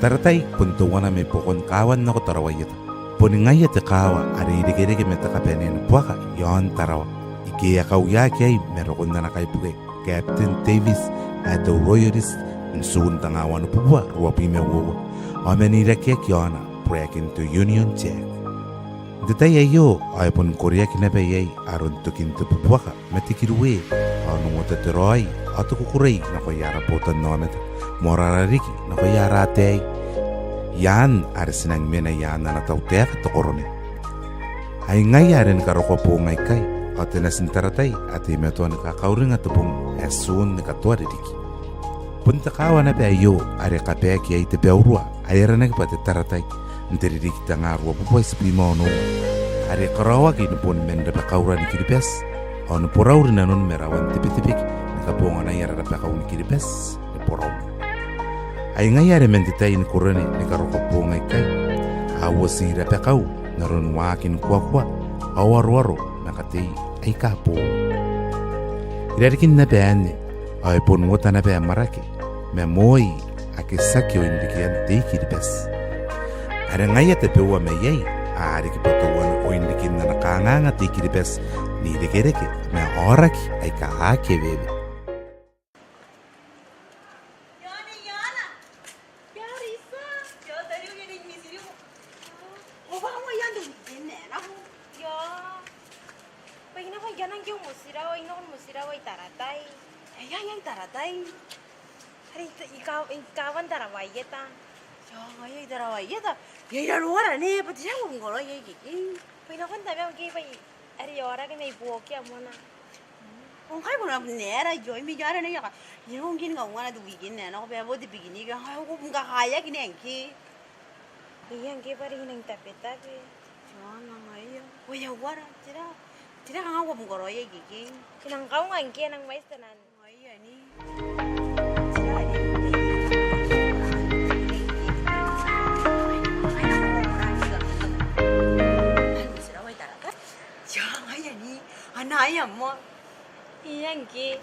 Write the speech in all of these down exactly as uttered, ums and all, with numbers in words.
Taratai bon teuana mai buakon kaawan nako Tarawa Ieta. Boni ngaia te kaawa are e irekereke ma te kabanea ni buaka i aon Tarawa, ike e a kauaki iai ma rokon ana kaibuke Captain Davis ae te Royalist n Tiun tenga wanibubua ruabwi ma uoua, ao man irakeaki i aona Breaking the Union Jack. N te tai aio ao e boni koreaki naba iai aron tokin te bubuaka ma te kiruwe, ao n uota te raoi ao te kukurei nakoia ara botannaomata, moarara riki nakoia ara ataei, i aan are ti nang mena i aan ana tautaeka te korone. Ai ngaia are ni karokoa boong aikai, ao te natin Taratai a teimatoa ni kakauringa te bong ae Tiun ni katoa ririki. Bon te kaawa naba aio are kabaeaki iai te baurua ae aranaki bwa te Taratai n te ririki tenga ruabubua itibwi ma onoua, are e karaoaki ni boni man rabakaura ni Kiribati, ao ni borauri nanon ma rawan te Betebeke ni kabonganai ara rabakau ni Kiribati ni borau. Ai ngaia are man te tai ni korone ni karokoa boong aikai, a uoti rabakau n aron waakin kuakua ao aroaro ma katei aika boou. Irarikin naba anne ao e bon uota naba amwarake ma moi ake tiaki oin rikian te I-Kiribati. Are ngaia tabeua mai iai a riki bwa teuana oin rikin ana kanganga te I-Kiribati n irekereke ma aoraki aika aki ewewe. Iana, Iana. Iarisa. Ia, tariu, I a tia n miss-iko. Ko bwa ko moa ian te weekend, e nako. Ia. Bwa I nako, I nang kei motirawa, I nako motirawa i Taratai. Ia, ia, i Taratai. Are i ka-, i kaawan Tarawa Ieta. Ia, ngaia i Tarawa Ieta. Ia, i raroara ne, bwa ti a ngorongoro ia ikekei. Bwa I nako n tabeua ke bwa I, are I aoraki mai buokia moa. Ao ngkai ko na bon aera, io, i mei aera neiaka. Io, ngke ni kaunga ana te weekend, e nako bwa e bo te picnic, ao ngkai ko bon kakaeaki naba ngke. Ia ngke bwa are I nang tabetabe. Io, ngaia. Ko a uara, tera, tera kanga ko bon karaoia ikekei. I nang kaunga ngke, I nang mwaiti te nano. Ngaia ni. Tera, tera, tera. Ia, ngaia ni. Ana ia moa. Ia ngke.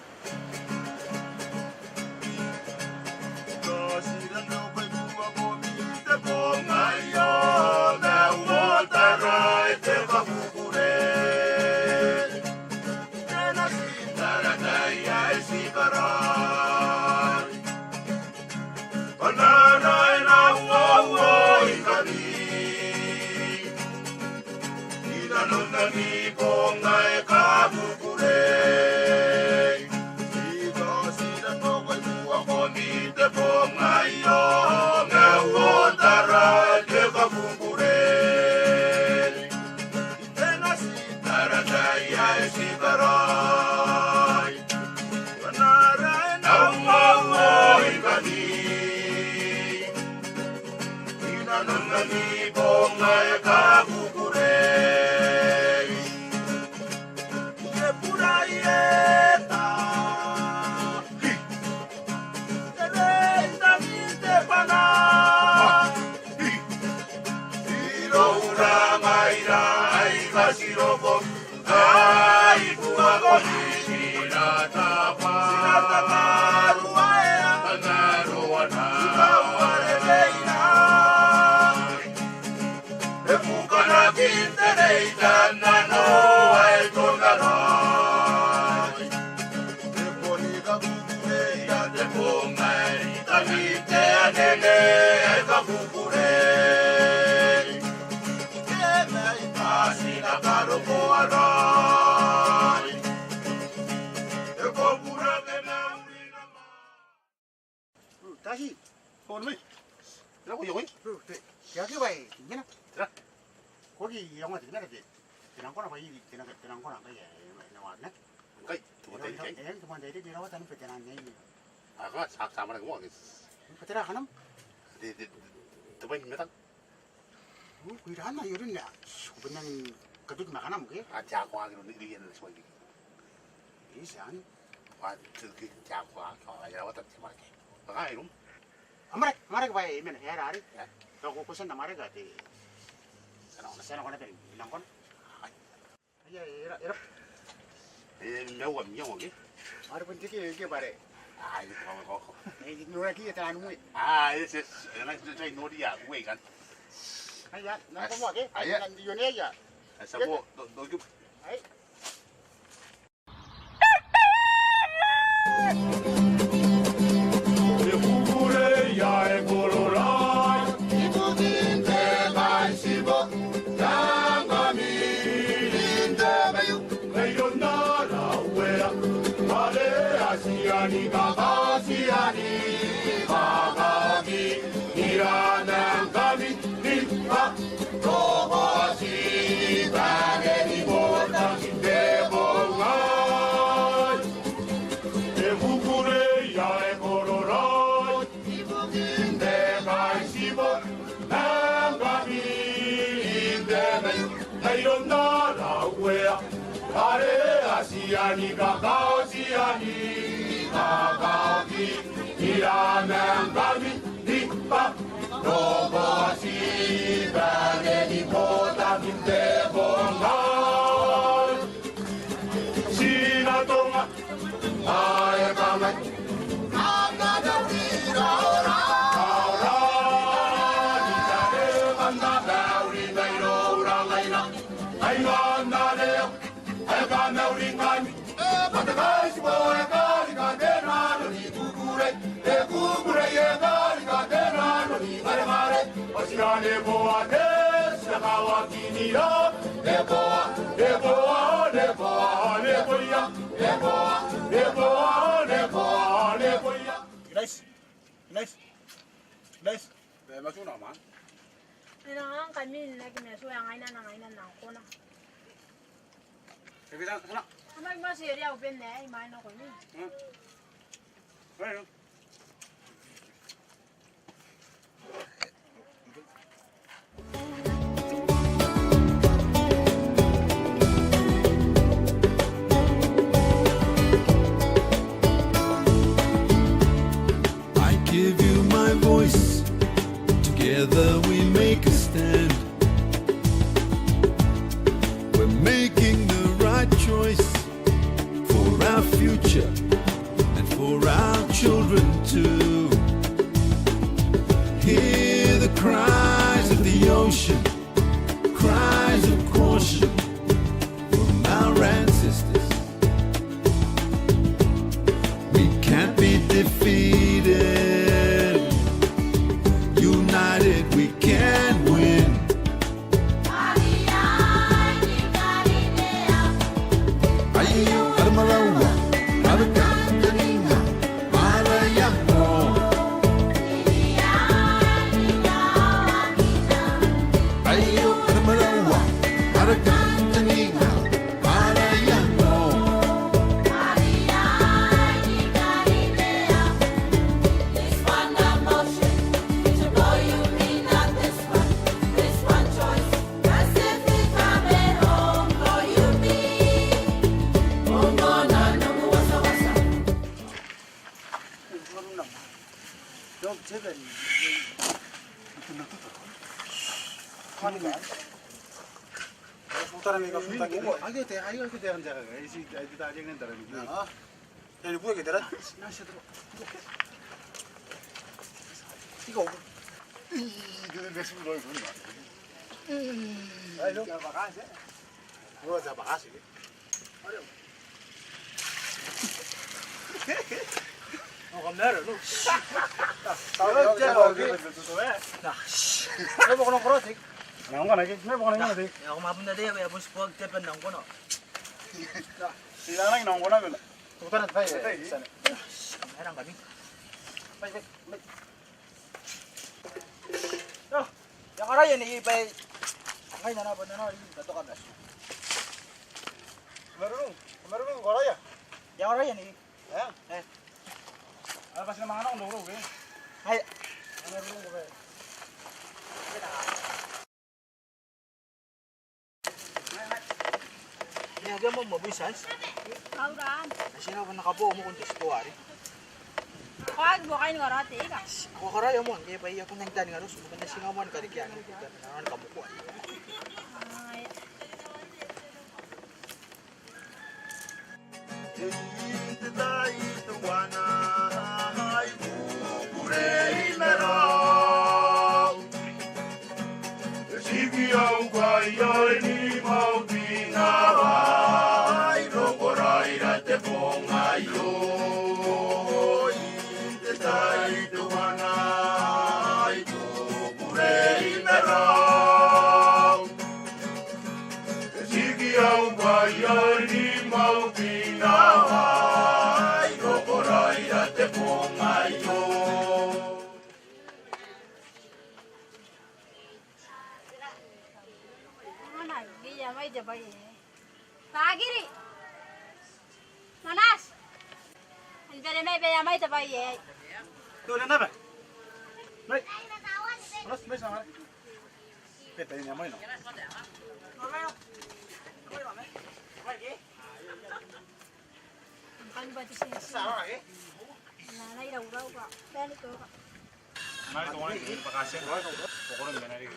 Tasi. Ko na mai. Tera ko iangoia? Tera ko iangoia? Tera? Ko aki iangoa te mena te. Te nang kona bwa I, te nang, te nang kona ngkai e, e, e na waaki nako. Ngkai, te moan tai, te moan tai. E, te moan tai, te rawata naba te nang nei. A ko, ti a, ti a mwananga moa ke. Ko tera kanam? Te, te, te bwai ni matang. Ko ira ana, I rin ia. Ko bon nang katuki ma kanam ke? A, te a ko aki ron iri ana ti bwai ni. Iri ti an. Bwa te, te, te a ko aki, a, e rawata te mwananga. Bwa ka irum. Amwarake, amwarake bwa e mena, e aera arei? Ia. Tao ko, ko tia n amwarake te. Ti a nako, ti a nako naba, I nang kona. Ai. Aia, e ra, e ra. E, n aua, n aua, ke? Are bon te ke, ke bwa are. Ai, ko, ko, ko. Ai, noraki e tanu e. Ah, yes, yes. Ngai, ngai, ngai, noria, uei kan. Aia, nang ko moa ke? Aia. Nang io ne aia. Ai, sabo, do, do, do. Ai. E kukurei ae kororaoi ibukin te kaitibo, tangkami n te maiu. Ngaira n ara Uea are a tia ni kakaotia ni kakaoki ira ma ngkami ni karokoa ti bane ni botaki n te bong aei. E kukurei ae kororaoi ibukin te kaitibo, ma ngkami n te maiu. Ngaira n ara Uea are a tia ni kakaotia ni kakaoki ira ma ngkami ni karokoa ti bane ni botaki n te bong aei. Ti na atonga ae kangai: Kam na mauri raoraou. Raoraou ni tare, kam na mauri mairou rangaina. Ai ngkana are ae kam mauri ngkami, e bwa te kaitibo ae karika te nano ni kukurei. E kukurei ae karika te nano ni ngarengare. Ao ti na neboa te tia kawakinira. Neboa, neboa, neboa, neboia. Neboa, neboa, neboa, neboia. Nice. Nice. Nice. Bwa e matu nako maan. E nang ngkami n aki matu, e ngaina, e ngaina, e nang kona. E bita, sana. Ama i matu e ria uben ne, i maina koni. Hmm. Right. I give you my voice. Together we make a stand. We're making the right choice for our future and for our children too. Hear the cries of the ocean, cries of caution from our ancestors. We can't be defeated. United we can win. Aio, ara maraua, ara kantaninga, ara iango. Aio, ara maraua, ara kantaninga, ara iango. Ia karaoia nei bwa e kangai nana bwa nana ri katoka matu. Marurung, marurung karaoia. Ia karaoia nei. E? E. Ara bati na manga nako n roroko, e? Ai. Marurung ko bwa e. Ia ke moa moa buisans. Kauran. Ti na bon kaboo moa n te titoa are. Ko aki buoka ni karaoa te ika. Ko karaoia moa ngke bwa I a bon nang tani karaoa, ti bon nang tinga moa ni karekea ngke I a bon nang kamokoa. Ai. Te tai teuana. Bakiri. Manas. An bere mai bere mai te bwai aei. Tore naba. Mai. Manas, mai samara. Ke tai ni mai no. Kan bati sing sing. Nana ira ura ura. Bani to. Nari to ngana ni bakasen. Kokoro ni nari.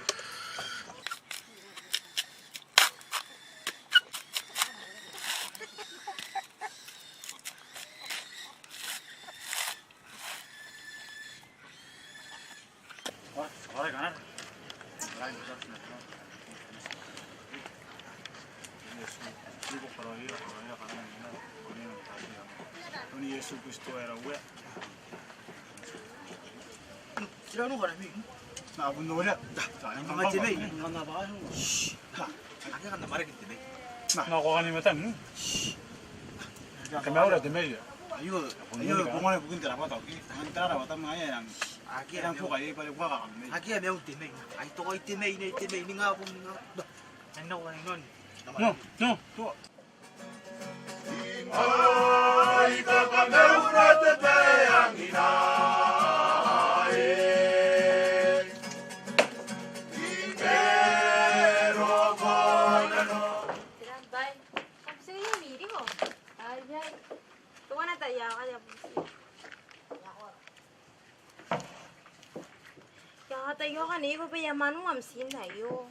Iesu Kristo era Uea. Tira nako ara mei. Na bon nora. Nanga te mei, nanga ba. Shh. Ha. Ake kan na mara ke te mei. Na ko kan ni matan. Shh. Ke maura te mei. Aio, aio ko ngana bukin te rabwata, okay? Kan te rabwata ma aia. Ake kan ko kai pare ko ka mei. Ake mei te mei. Ai to kai te mei, nei te mei, ni nga bon ni nga. Ai na ko kan non. No, no, to. Ai kakameura te bwai angina. Ai kero konano. Tiran bwai. Kam sei miri ko. Ai ai. Tuana tai ya ka ya busi. Ia, taiaoka neiko bwa e a manu am tina aio.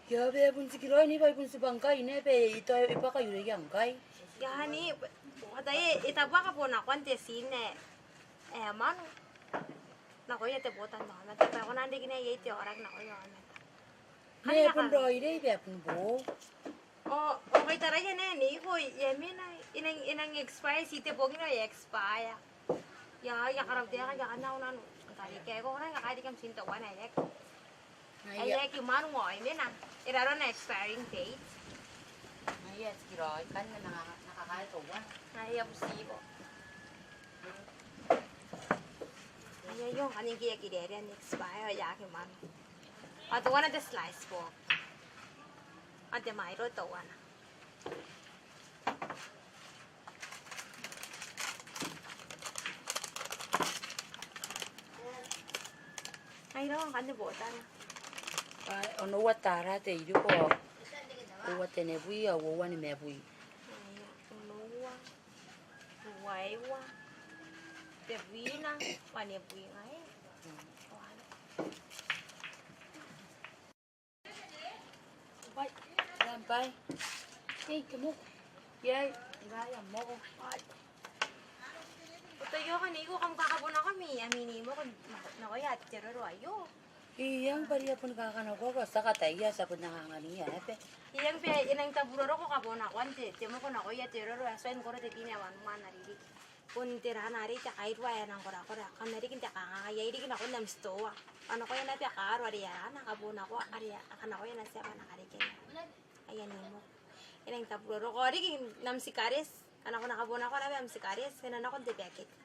Ia, bwa e bon tikiraoi ni bwa e bon tibwa ngkai, ne bwa e tao e bwaka irouia ngkai. Ia, ni, bwa tao e, e tabuaka bon nakon te tina ae, e a manu. Nakoia te botannaomata, bwa e kona n riki naba iai te aoraki nakoia aomata. Nei, bon raoiroi bwa e bon bo. O, o kaitaraia naba neiko, e a mena, e nang, e nang expire, ti te bong naba e a expire. Ia, ia karau te aka, ia kanau nano. Kare ke ko na, ia kare ke am tina teuana e aki. Ai e aki manu ao e mena. E rarona expiring date. Ai e tikiraoi, kan na, na, na kakae teuana. Ai e a busi ko. Ai e io, kan ngke e aki rerean expire, e aki manu. Ao teuana te slice fork. Ao te Milo teuana. Ai ro, ngkanne botana. Ai, onoua tara te iriko. Uoua tenibwi, ao uoua nimabwi. Ai, onoua. Ruaiwa. Tebwina, wanibwi ngai. Bwai, ram bwai. Ei, te moko. Iai, iai am moko. Bwai. Ko taiaoka neiko kam kakabonako ami, ami ni moko nakoia te roro aio. Iai, bwa ria bon kakanakoa, bwa ti a kataia, ti a bon angania naba. Iai, bwa e nang tabu roro ko kabonakoan te, te moko nakoia te roro, e tuai n koro te bwina ae wanua n ririki. Bon tera arei te kairua ae nang korakora, kam na riki n te kanganga, iai riki nakon am titoa. Ao nakoia naba kaaro are a na kabonakoa, are a kanakoia natia bwa a na karekea. Aia ni moko. E nang tabu roro ko riki n am ti kareti, ngkana ko na kabonakoa naba am ti kareti, e na nakon te baketi.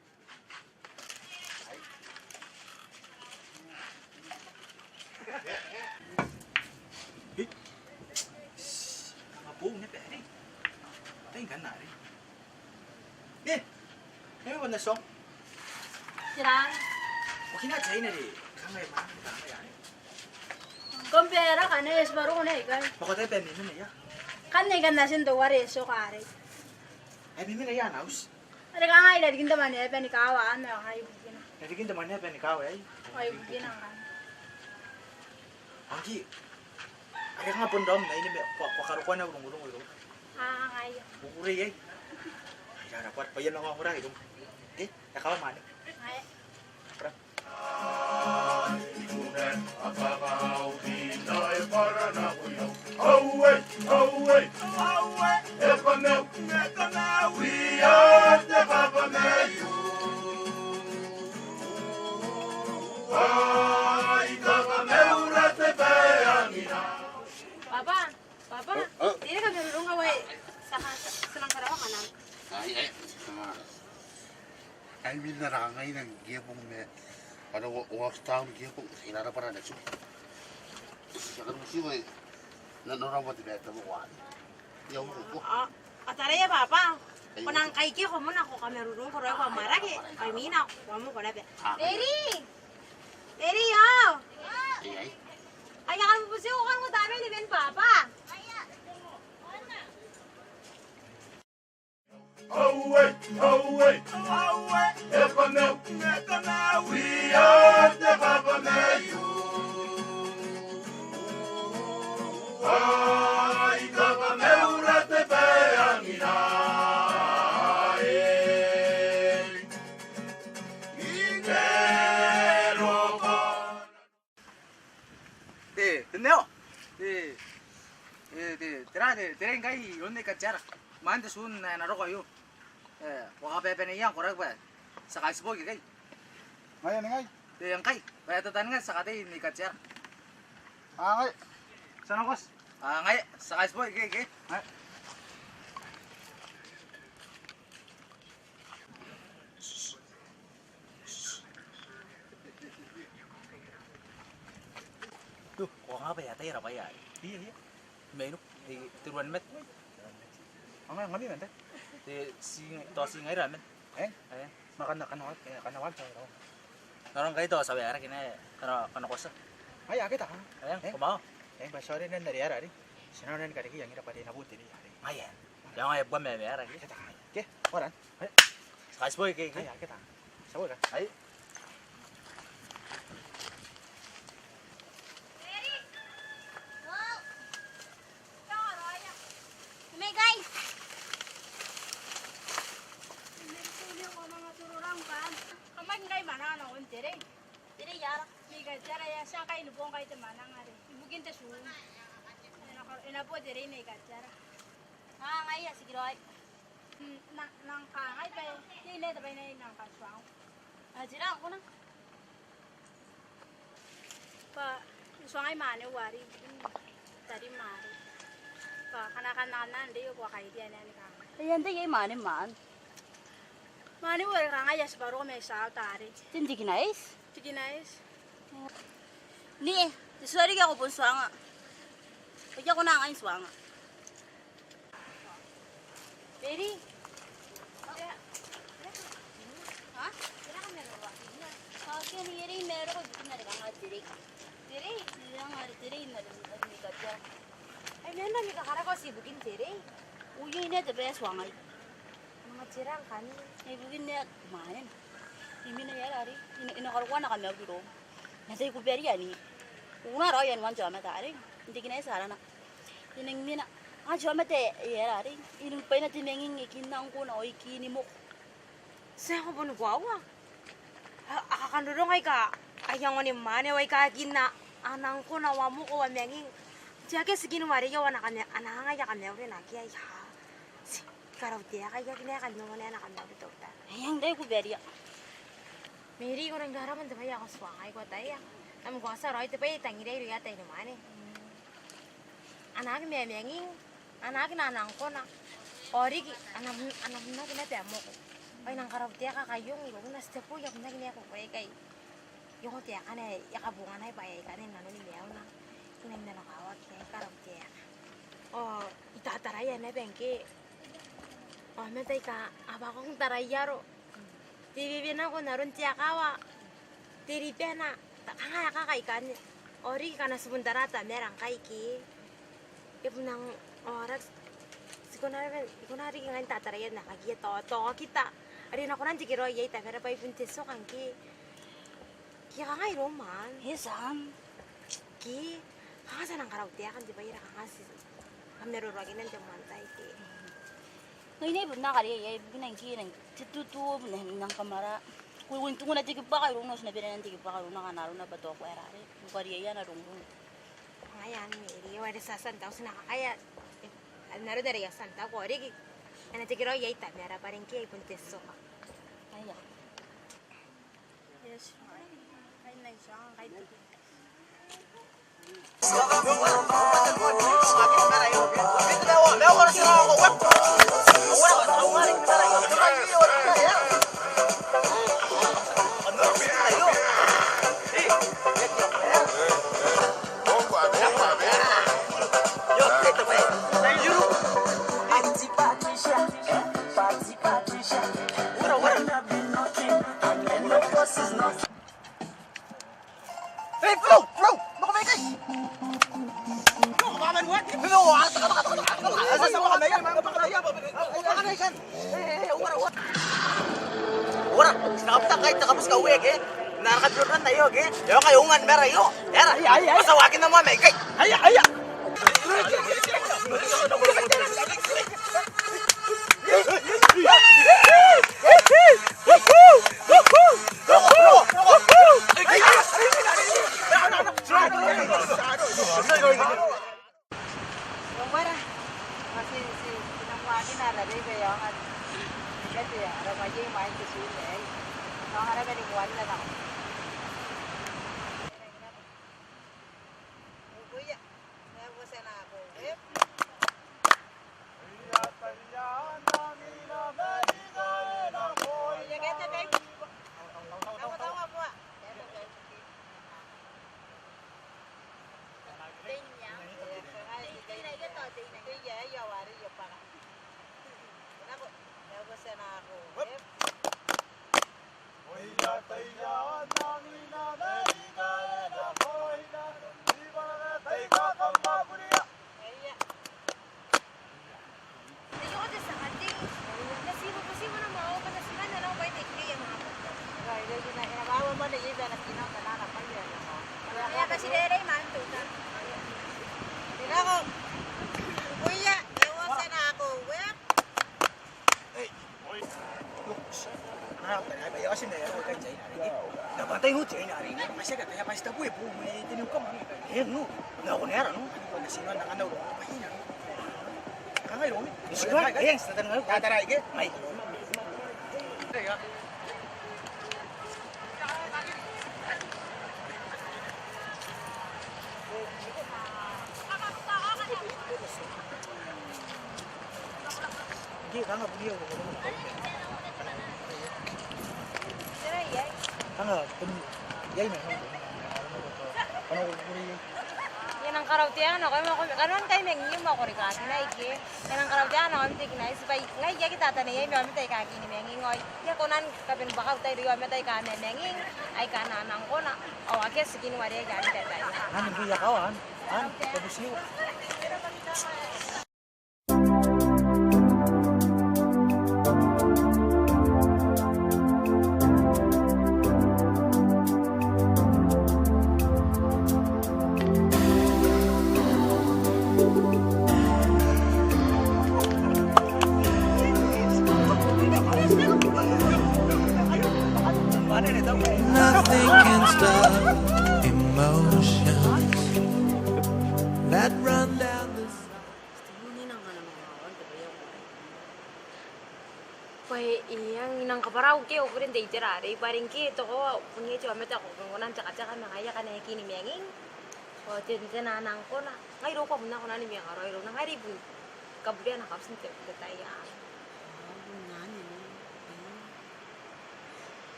Ei. Shh, kanga boou naba arei. Tai ngkanne arei. Nei, nei, ko na song. Tiran. Ko kina tai nere, kanga e ma, kanga e arei. Kam bwa e raka nei, e tibwa roko nei ikai. Ma ko tai bwa e mimi nei ia. Kan nei kan natin teuare e tioka arei. E mimi nei ia ana auti. Are kanga i rarikin te mwaneaba ni kaawa anne ao ngai ibukina. Rarikin te mwaneaba ni kaawa aei? Ao ibukina ngkanne. Ao ngke, are kanga bon raom nai ni me, ko, ko karokoa naba rongorongo irouna. Aa, ngaia. Kukurei aei. Ai rara bwa, bwa I a manga ongora iroum. Ke, e kaawa mwaane. Ngaia. Bra. Ngke bong ma ana wa, wa taun ngke bong, e na rabwa naba natiu. Ti a kan uti bwa e na, na rabwa te bwai ae tabeua. Ia, uko. A, a taraia baba. Ko nang kaikeiko moa, ko kamarurung, ko raoi ko amwarake, ao imwina ko amo ko rabwa. Mary! Mary o! Ai, ai. Ai, a kan bubuti, ko kan uota bwa e na baba. Te, te neo. Te, te, te, tera, te, te rei ngkai i aon Nei Katiara. Man te tun ae na roko aio. E, ko a kabaneia ngkoe rake bwa ti a kaitibo ikai. Ngaia ni ngai. Te, ngkai, bwa e tataninga ti a katei Nei Katiara. A, ngai. Ti a nako ti. A, ngai, ti a kaitibo ikai, ikai. Ngai. Tu, ko nga bwa e a tai ara bwai are. Ia, ia. Mai nako, e, te ruan mate. Anga, ngami mate. Te, ti, tao ti ngaira mate. E? E. Ma kana, kana, e, kana wan tao. Nora ngkai tao ti a waerake naba, kana, kana ko tia. Ai, akea taan. E, ko mao. E, bwa ti a rin n are ara are. Ti na rin n kariki angira bwa e na bo te rei are. Ai, e. Ia, ngai bwa ma, ma ara ke. Ke ta. Ke, ora. Ai. Ti a kaitibo ikai, ikai. Ai, ke ta. Ti a bo ikai. Ai. Come, guys. Kam aki ngkai mananga nakon te rei. Te rei ara. Nei Katiara, e a tia ngkai ni bo ngkai te mananga are ibukin te tun. E na, e na bo te rei Nei Katiara. A, ngaia, tikiraoi. Mm, nang, nang kangai bwa iai naba te bwai ae nang kan tuangko. A, tera ngkoe? Bwa N tuangai mwaane are, mm, tari mwaane. Bwa kana kan, kana n rei ko a kairia naba ni kangai. E, antai ae mwaane, mwaane? Mwaane are kangai a tibwa roko mai South are. Te Dikinaiti? Dikinaiti. Nei, te tua riki ae ko bon tuanga. Ko aki kona ngai n tuanga. Mary. Ha? Tera ngkai e roko ibukin are kanga te rei. Te rei? Ia, are te rei ma are Nei Katiara. Ai, ma e na ni kakarako ti ibukin te rei? Ao iai naba te bwai ae tuangai. Manga tera ngkanne? Ibukin ae mwaane. Imwina e aera are? E na, e na karokoa ana kamauri iroum. Ma tai kuberia ni. Ko na raoi anuan te aomata are. N Dikinaiti arana. E nang imwina. A, te aomata e aera are. E nang bwaina te manging, e kinna ngkoa, ao e kinimoko. Ti a, ko bon koaua? A, a kakanrorong aika a iango ni mwaane ao aika a kinna ana ngkoa ao a moko ao a manging. Ti aki tikin wareia ao ana kama, ana anga aia kamauri nakoia. Ti, I karau taeka, I aki naba kan ongo naba ana kamauri teutana. Ai, antai kuberia? Mary, ko nang raraman te bwai ae ko tuangai, ko ataia. Kam, ko a tia raoi te bwai ae I tangiria irouia ataeinimwaane. A na aki mamanging, a na aki nang ana ngkoa, ao riki a na, a na aki naba moko. Ao I nang karau taeka, kaiong irouna, ti tebo, I a aki naba kukurei ikai. I ongo taekana ae e kabonganai bwa e kangai nanoni maiuna. I nang nanokawaki, I karau taeka. Ao I tataraia naba ngke aomata aika a bwakong taraiaro. Te wewe nako n aron te akawa, te ribana, ta, kanga ae kaka ikanne. Ao riki ngkana ti bon tara tamara ngkai ke. E bon nang, ao rake, ti kona riki, I kona riki ngkai n tataraia n akakia tao, tao kita. Are e na kona n tekeraoi iai tamara bwa I bon te tioka ngke. Ke kanga iroum? Eng. Yes, am. Ke, kanga ti a nang karau taeka n te bwai are kanga ti kamaroroakinna n te moan tai ke. Ngai naba I bon na kariaia ibukina ngke nang te tutu, nang, nang kamara. Ko, ko, ko na tekibwaka irouna, ti na bane n tekibwaka irouna, kanga arona bwa tao ko aera are. Ko kariaia n aron rongorongo. Ngaia anne, e riai, are ti a tia n taku ti na kakaea n aron are I a tia n taku, ao riki e na tekeraoi iai tamara bwa are ngke I bon te tioka. Aia. Ora, ti na kabutaka te kabuti kawe ke? N na kabutaka aio ke? Io, kai ungan mera io. Era. Ai, ai, ai. Bwa ti a waaki n amoa mai ikai. Ai, ai, ai. Io, ngkoa. Ti, ti, ti na waaki n ara reirei aonga ni katea ara mwaie imwain te tiun aei. Aonga naba ni moanna nako. Ukoia. Ia, ko tia nako. E? Ia, ke te kai. Nako, nako, nako. I a nang karau te anga nakoim, kanoan kai manging ma ko rikaaki nai ke. I a nang karau te anga nakoim te kinaiti bwa ngai I aki tataneiai ma aomata aika aki ni manging, ao I a kona ni kabanibwaka au tai irouia aomata aika a na manging, aika a na nang kona, ao akea tikin ware aika a na taetae. Anne ngke I a kawa, anne, anne, ko butiu. Nothing can stop emotions that run down the Bwa e, I a nang kabwarau ke au bure n te itera arei, bwa are ngke te koaua bon iai te aomata ae ko kona n tekateka ma ngaia akana aki ni manging. Ao te, te na nang kona. Ngai irou ko a bon kona ni manging arou irou. Ngai irou bon kaburea ana kauti n te, te tai anne.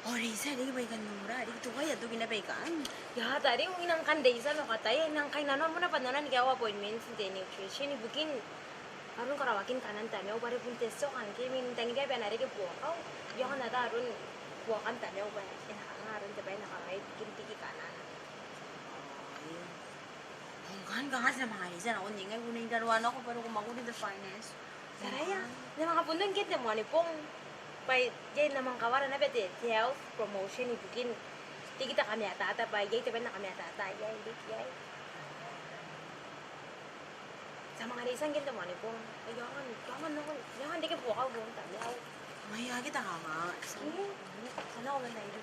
Ao reita riki baikan nora, riki tukai a toki naba ikanne. Ia, tariu, I nang kan reita ma kataia, I nang kainnanoa moa bwa N na nang kawa appointment n te nutrition ibukin aron karaoakin kaanan tamau bwa are bon te tioka ngke I tangiria bwa e na reke buokau. I aonga n ata aron buokan tamau bwa e na kanga aron te bwai ae na karaoi ibukin riki kaanan. Ao ngkanne kanga ti na manga reita nakon ngai, ko na ingaroa nako bwa are ko mwakuri n te finance. Taraia, N na manga bon nang kete moani bong. Bwa iai N na manga kawara naba te, te health promotion ibukin riki te kamataata, bwa iai te bwai N na kamataata iai, riki iai. Ti a manga reita ngke n te moani bong. Ai aonga, aonga n nako, aonga n reke buokau iroun tamau. Mai aki takanga. Ana o mena iru.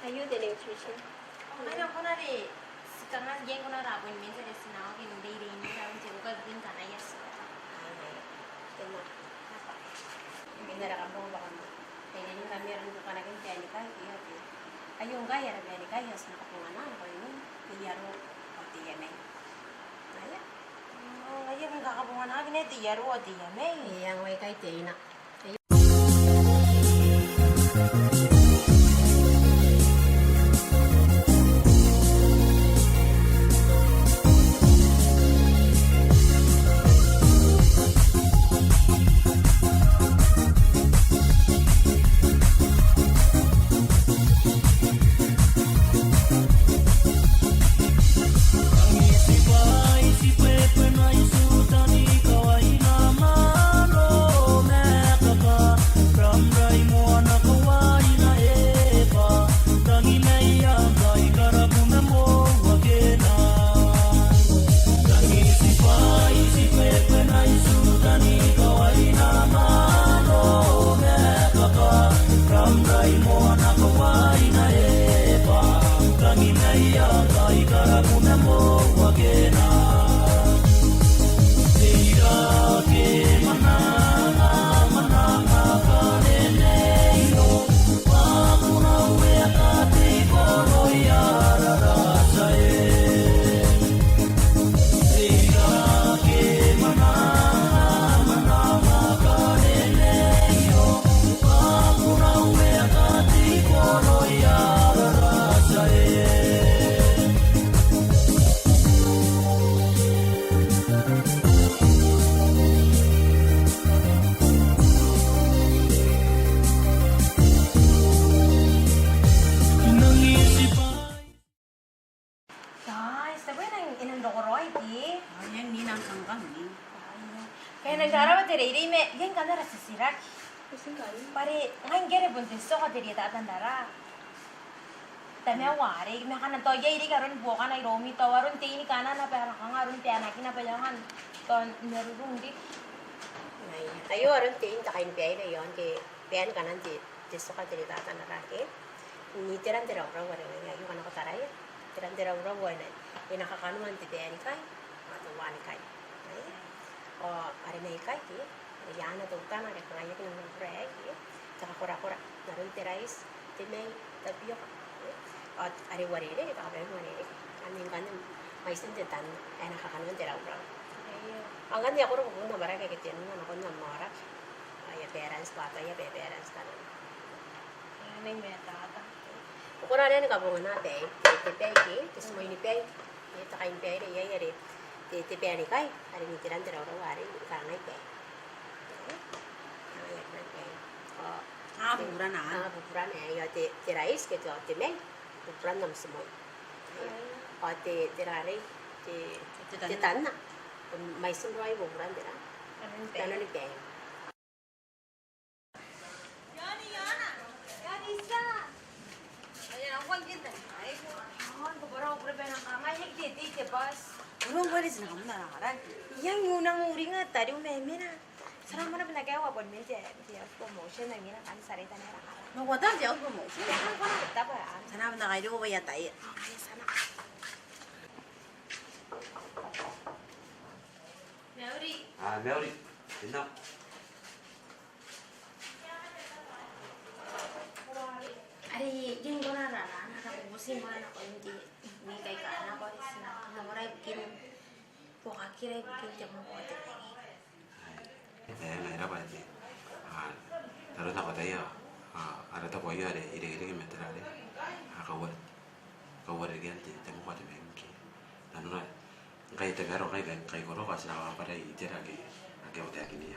Aio te nutrition. Ai nang kona te, ti kanga iai kona ara appointment are ti na oki n te reirei n te uka ibukin kanaia ti. Ai, ai. Te na. Naba. Imwin ara kabonganaa. Te reirei ngkami aron kanakin te anikai, io te. Aio ngkai ara anikai, ti na kabongana, ngkoe ni. Te iaro, ao te iamai. Aia. Ngaia ngkai kabonganaaki naba te iaro, ao te iamai. Eng, ngkai te ina. Nothing Guys, te bwai ae I nang roko raoi ke? Ao I nang kangkang ni. Ai, I nang karaoa te reirei ma I nang kanga ara titiraki. Bwa are ngai ngke are bon te tioko te rietata n rara. Tamaroa are ma kanga tao iai riki aron buokana iroumi, tao aron tein kanana bwa e na kanga aron baenakina bwa e aonga n tao n marurung riki. Aio aron tein te kainibaire iaon te baen kanan te, te tioko te rietata n rara ke. N iteran te raurau are ngaia aio ngkana ko taraia. Iteran te raurau ae e na, e na kakanoan te baenikai ao teuanikai. Ao are maikai ke, are i aana teutana are kangai aki nang bubura aei ke, te kakorakora n aron te raiti, te mai, te tapioka. Ao are uarereke, te kabaeun uarereke. Anne ngkanne mwaitin te tanna ae e na kakanoan te raurau. Ao ngkanne e a koro bubun amwarake ake tenua nakon am aoraki. Ao e a balance bwa tao e a balance kanana. Ko kona naba ni kabongana baei, te, te baei ke, te timoinibaei, e, te kainibaire iai are te, te baenikai, are n iteran te raurau are e kangai baei. E, e kangai baei. Ao, a, buburana. A, buburana, e, ao te, te raiti ke te, te mai, buburan am timoi. Ao te, te rarei, te, te tanna. Te tanna. Mwaitin raoi buburan te ra. Nanon baei. Nanon baei. Mauri. A, mauri. Ina. Are I ngkana rara, rara ko buti ngkana ko inti, ni kai ka na ko isi na, na ko rai bukin, bukin te moko te menge. Ai, e, ngaira bwa te, a, taro na ko taia, a, ara tabo aio are irekereke ma te rarei, a, kauare, kauare reke te, te moko te menge. Nanona, Ngkai e tabe aro, ngkai, ngkai, ngkai ko roko, ti na waakina itera ake, ake a taekinna.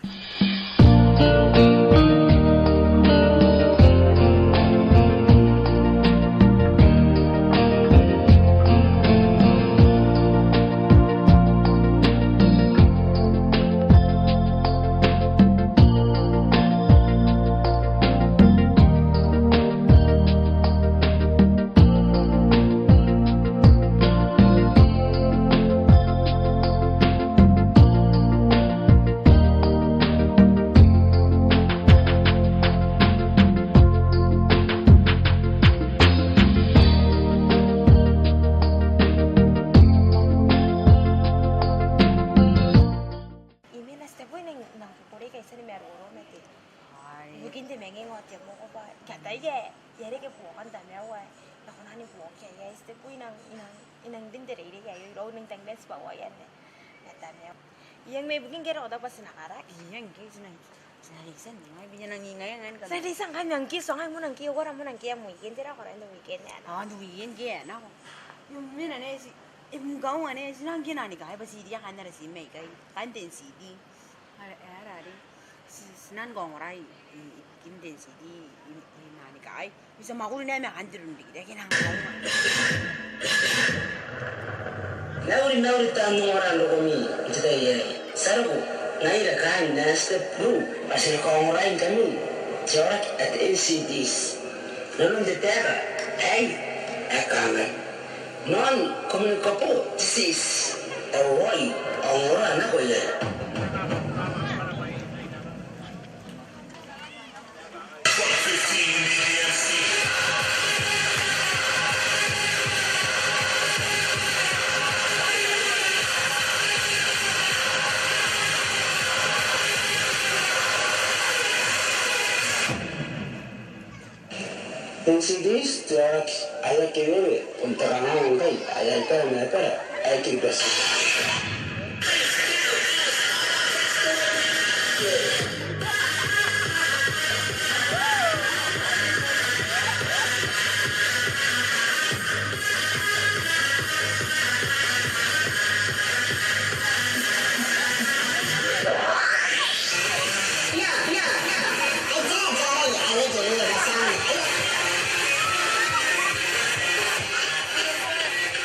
I mena, ti tebo, I nang, nang kukurei kai ti a ni maroro ma te. Ai. Ibukin te menge ao te moko bwa I ataia e a reke buokan tamaroa. E kona ni buokia iai, ti tebo, I nang, I nang, I nang rin te reirei aio irou, I nang tang mens bwa uaia ne. E a tamaroa. Iai ma ibukin ngke e roko tao bwa ti na karaki. Iai ngke ti na, ti na reitia ngai, bwa I nang ingainga ngkai. Ti na reitia ngkai, nang kiso ngai, moan ngke, ko kora moan ngke am weekend, tera ko kora n te weekend anne. A, n te weekend ke anne ko. I mena ne ti, e mungkau anne, ti nang ke nani kai, bwa ti iria kaain ara team aikai. Kaain te N C D. Are, are, are. Ti, ti nang kaongora i, i, ibukin te N C D, i, i nani kai. I tia mwakuri naba ma kaain te run rikirake nang kaongora. Mauri, mauri taan ongora n rokomi n te tai aei. Ti a roko, ngaira kaain Nana Step Crew, bwa ti na kaongorai ngkami, te aoraki ae te N C Ds. Nanon te taeka aei, ae kangai. Non-communicable disease. Ao raoi, ao ngora nako iai. N C Ds te aoraki ae aki ewewe, bon te kanganga ngkai ae a ikara ma abara ae Kiribati.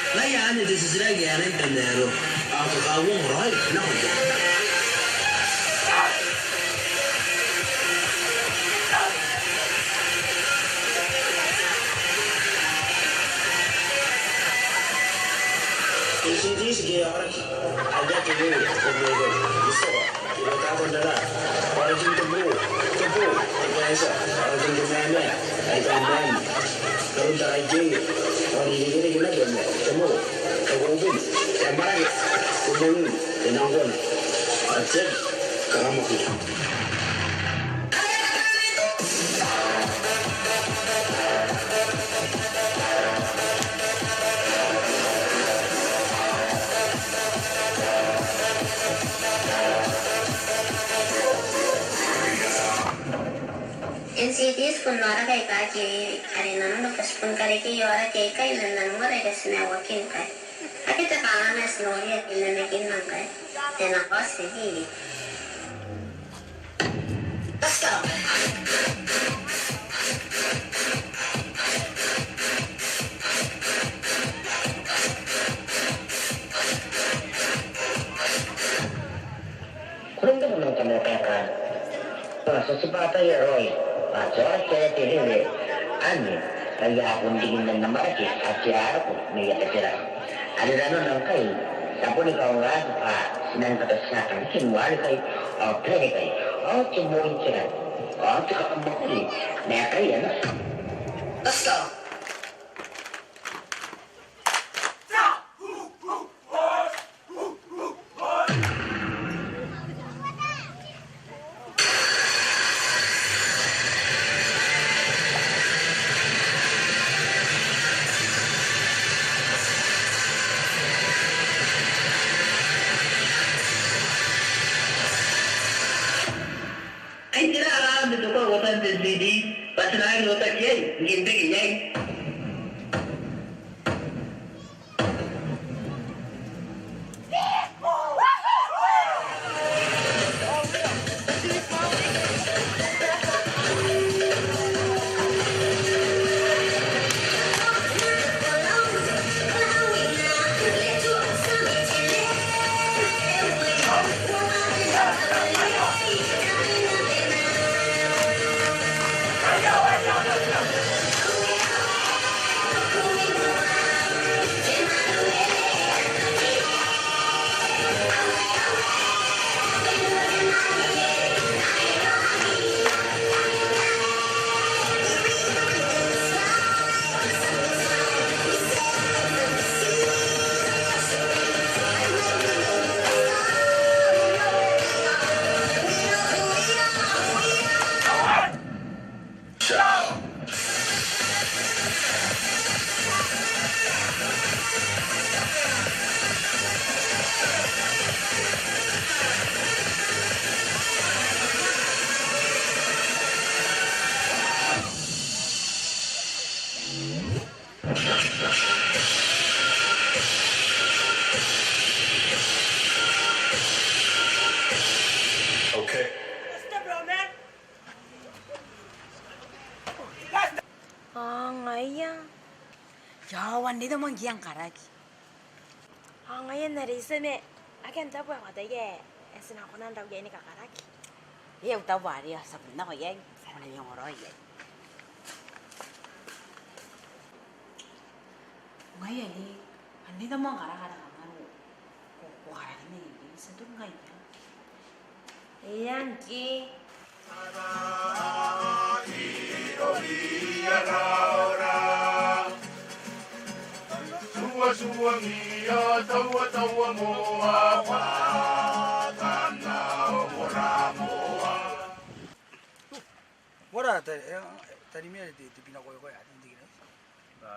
Ngaia anne te titiraki ae rangi n tamaroa ao kakauongo raoi nakoia. N C Ds ke aoraki aika a aki ewewe, ko mwaiti, itiua, iroura, ko nara, aoraki n te boo, te boo, te kaeti, aoraki n te mamae aika a mwaiti, aron taraia, ao n irekereke naba ma te moro, te koubeni, te amwarake, te manging, te nangkona, ao te aki kakamwakuri. N C Ds bon aoraki aika aki ewewe, are nanona bwa ti bon karekei aoraki aikai man nanon ara ika ti na waaki ngkai. Akea te kanganga ae ti noria n te namakin ngkai. Te nako ti Ko rang n taku nako n te kaeka anne bwa ti a tibwa ataia raoi bwa te aoraki ae aki ewewe anne, bwa e a bon riki n amwarake ae ti a roko n aia betera. Are nanona ngkai ti a boni kaongoraaki bwa ti nang kabatia kanoan waanikai ao baeraki ao te moan tera ao te kakamwakuri ma aekaia naba. Ai tera ara aron te toka uotan te N C D bwa ti na aki otaki iai ngke n reke iai? Okay. Ao ngaia. Ao anne te moan ngkai karaki. Ao ngaia n are I tia ma akea n taabo ae ko ataia ae ti na kona n rau iai ni kakaraki. Eng, au taabo are ti a bon nako iai, ti a kona n iangoraoi iai. Ngaia anne, anne te moan karakara kanga ko, ko karakinna iai, ti a tuku ngaia. Eng, ngke. Uara, ta-, e, tarimia te, te bina koekoe, a, te, te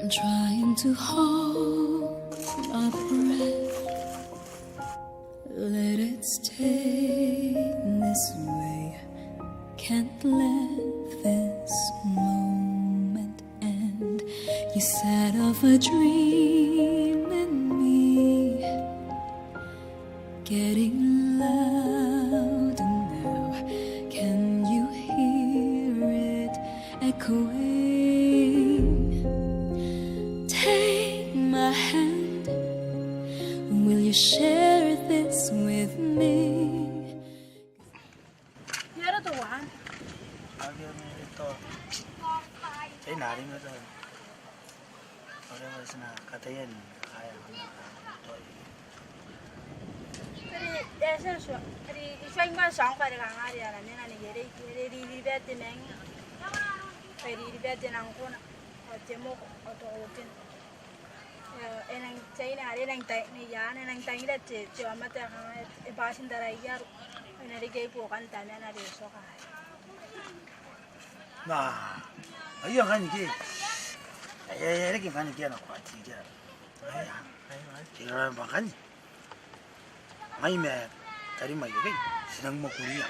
I'm trying to hold my breath. Let it stay this way. Can't let this moment end. You set off a dream in me, getting louder now. Can you hear it echoing? Take my hand. Will you share this with me? Ia, e roko teuana. Ake mi to. Tei nari me to. Ore, e na kataia n aia to. Teri, e, so, so. Teri, e so, ingkoa e so, ngkoa are kanga are ana mena ni ere, ere, ere, ere, bete nang. Ere, ere, bete nang kona. Ao te moko, ao te koten. E, e nang, China are e nang tai, ni ana e nang tangira te, te aomata ae kanga e bati n taraia aroia. E na reke buokan tamana are e tioka. Na, aia ngkanne ke. Aia, aia, reke ngkanne ke ana kuati ke. Aia, aia, aia. Ke rara bwa ngkanne. Ngai ma tari mai, okay? Ti nang mwakuria.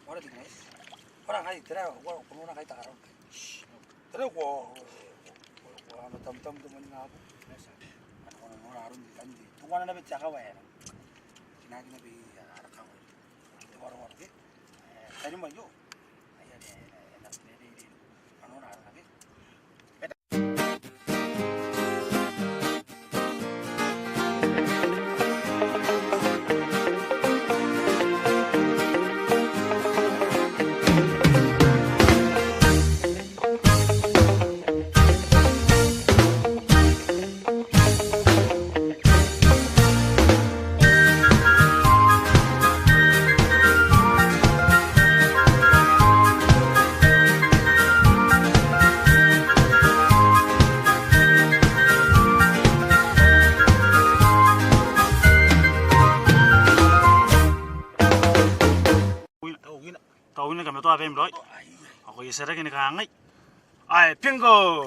Ora, tiki nais. Ora, ngai, tera, ora, ko nora ngai takarau. Tera ko, ko, ko, ko, ano tam, tam, tam, ni nabo. Ano, ano, ano, aron di, kan di. Tuan na be tiaka wa era. Kina, kina be, ara kawa. Ora, ora, ke. E, tani mai yo. Ai, ai, ai, ai, na, ne, ne, ne. Ano, na, na, ke. Ni kamatoa abaim raoi. Ao ko a tia rake ni kangai. Ae, bingo!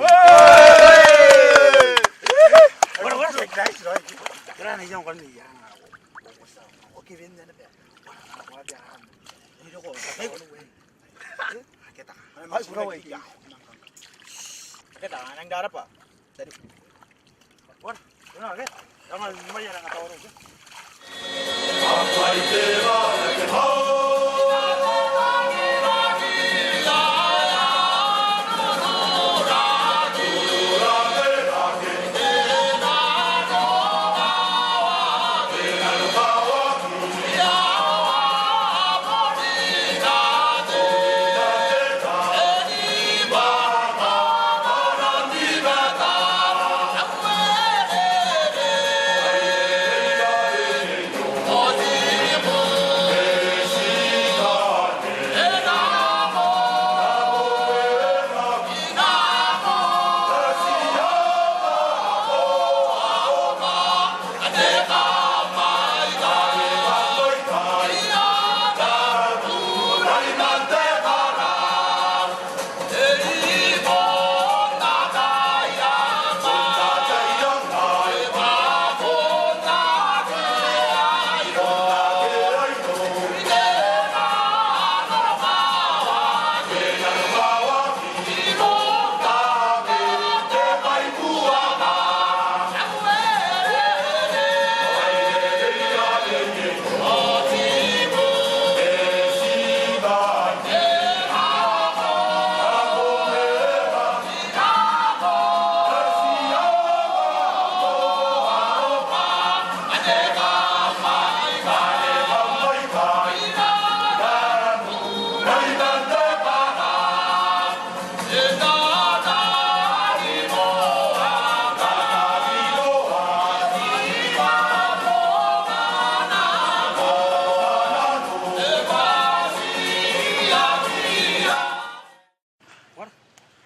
Ora,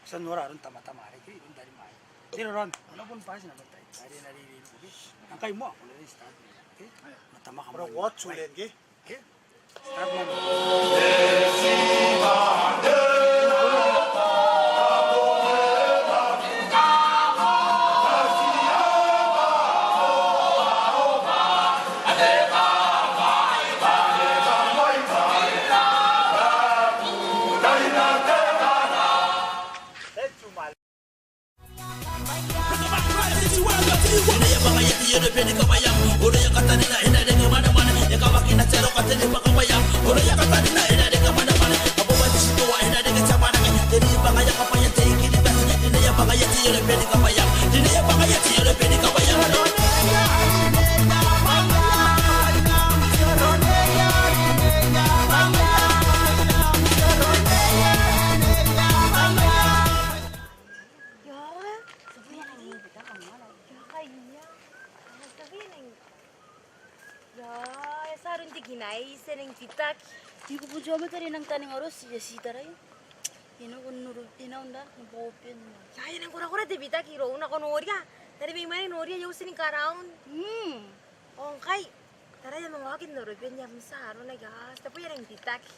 ti a nora aron tamatama are ke iroun tari mai. Tera raon, ana bon bwai ti na batai. Are na riri ke. Ngkai moa, ko na start. Ke? Na tamaka moa. Ora, what to learn ke? Ke? Start moa. Ia, e a tia aron te kinai, ti a nang bitaki. Ti kubu jomo tari nang taninga rosi, e a tia tarai. Ina ko nuru, ina unta, ni boben. Ia, e nang korakora te bitaki irouna, ko noria. Tari mai mai noria, e a tia ni karaun. Hmm. Ao ngkai, tara e a manga oki n oro ben e a msa arona, ia, ti a bwa e a nang bitaki.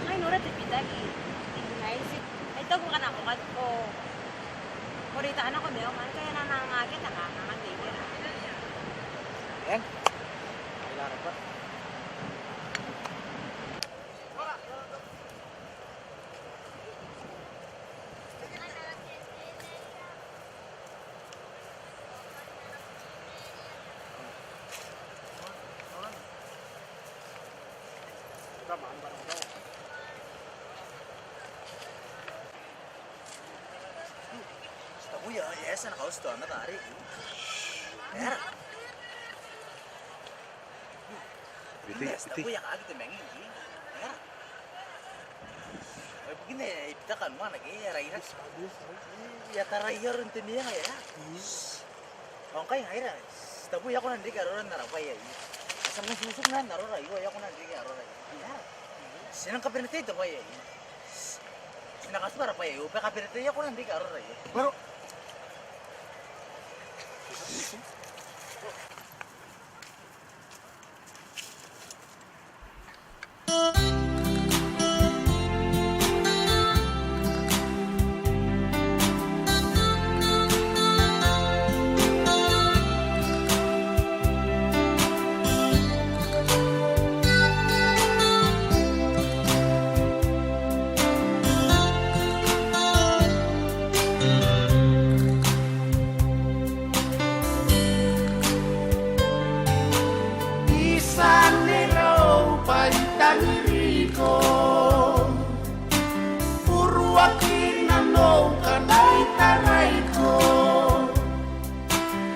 Ngai I nora te bitaki. Ai tau ko kana ko kat ko. Ko reita ana ko meo man kai ana nanga ke taka nanga ke kera. Eng. Ai lara ba. Tabu ia, e a tia ana kauti teuana tari. Era. Bete, bete. Tabu ia kaki te mengi. Era. Ai bukina e bita kanoana ke, e a raira. E a taraia aron te menga, e a. Ao ngkai ngaira, tabu ia ko nang riki arora n ara bwai aei. A tia n usuusuku naba n arora aio, ia ko nang riki arora aio. Ia. Ti nang kabanea te bwai aei. Ti na katuka ara bwai aei, ao bwa kabanea ia ko nang riki arora aio. Baro. I tia n rau bwa I tangiriko. Uruaki nanou ngkana I taraiko.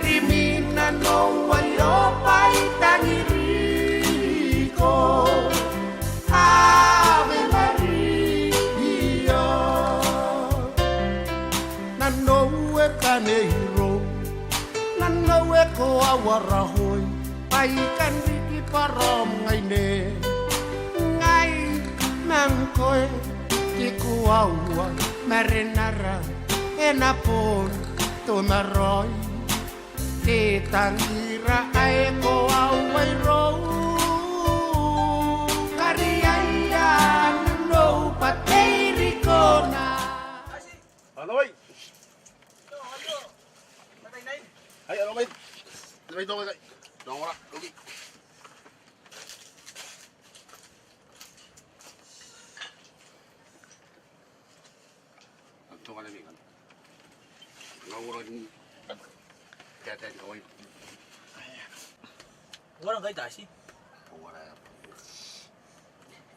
Rimwi nanou aio bwa I tangiriko. Ave Maria. Nanou e kane irou, nanou e koaua raoi, bwa I kan riki bwa rom ngaine. Ngai ma ngkoe, ti koaua marenara, e na bon tomaroi. Ti tangira ae koaua irou, kariaia nanou bwa te irikona. Anoi. Ai, anoi. Anoi, anoi, anoi. Anoi, anoi. Anto ngana mi ngana. Nga ora ni. Tata ni kawai. Ora ngai tasi. Ora.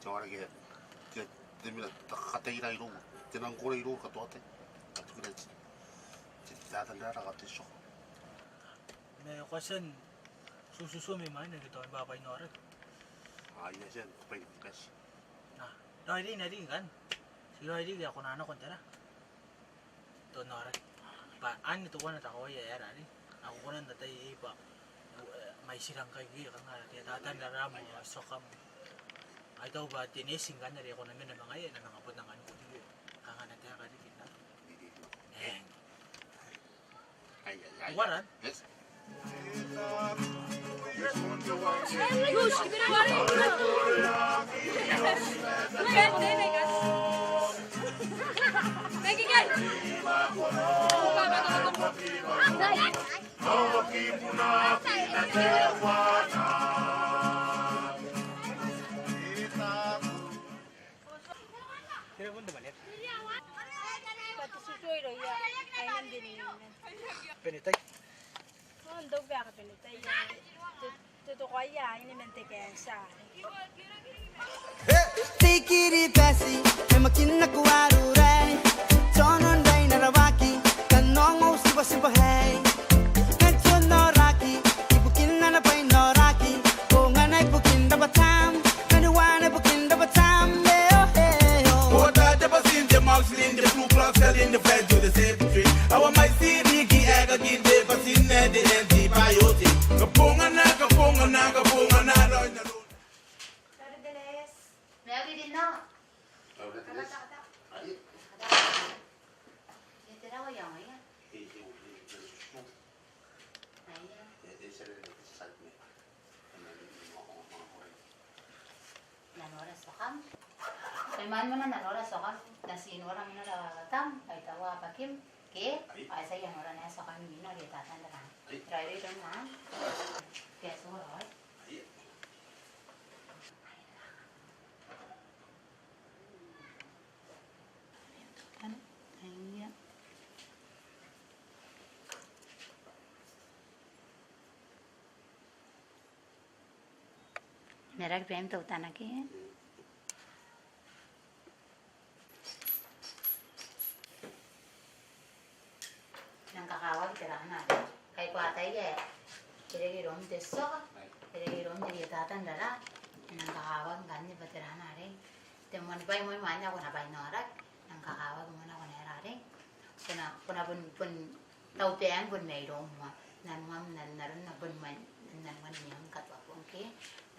Ora ke. Ke te mira takata ira iro. Te nang kore iro katoa te. Katukira ti. Te tata nda takata so. Me ko a tia n tutuo mai mwaina ke tao bwa bwai n nora. Ai a tia n bwai n kasi. Na, raoi riki, raoi riki ngkanne. Ti raoi riki ae ko na nako n tera. Tao n nora. Bwa anne teuana te kawai ae aera arei. Ao ko kona n tatai iai bwa, e, mai tira ngkai ke kanga te tata n raraam ao tiokam. Ai tao bwa te nurse ngkanne are ko na mena ma ngaia, e na manga bota ngkanne ko riki. Kanga ana taeka riki n nora. Eng. What? Yes. Ia, ai nang bini. Benetai. Ao n tau bwaka Benetai. Te, te tokoia aine man te kaentia. Te I-Kiribati, e makin naku arurai. Tonon raina rawaki, kan ongo tibwatibwa hei. Kan tonoraki, ibukin ana bwai noraki. Bongana ibukin rabwatam, kaniwana ibukin rabwatam, e o, e o. Ota te basin, te mausilin, te Ku Klux Klan, te flag, te safety. Aua mai tiriki, e kakin te basin, e te antibiotic. Kabongana, kabongana, kabongana, raina raoi. Nevertheless. May I read it now? Nevertheless. Kata, kata. Ai. Kata. E tera ko iangoia? E, e, e, e, su. Aia. E, e, sere, sere, sere. Nanora tiokam. Kai man mona nanora tiokam. Nati nora mona rabwatam. Kai taua abakim. Ke? Ai. Ai tia nora naba tiokam ni nori tatan tatan. Ai. Rairoi iroun. Ai. Ke, so, raoi. Ai. Ai. N na rake bwa e na tau tanaki. E nang kakawaki te rana arei. Kai ko ataia e reke iroum te tioka, e reke iroum te rietata n rara. E nang kakawaki ngkanne bwa te rana arei. Te moan bwai moa imwain ae ko na bwainaoraki, e nang kakawaki moa ko na era arei. Ko na, ko na bon, bon tau bwaan bon mairoum moa. Nanuam, nan, n aron bon mairoum, nanuam ni am katoa bong ke.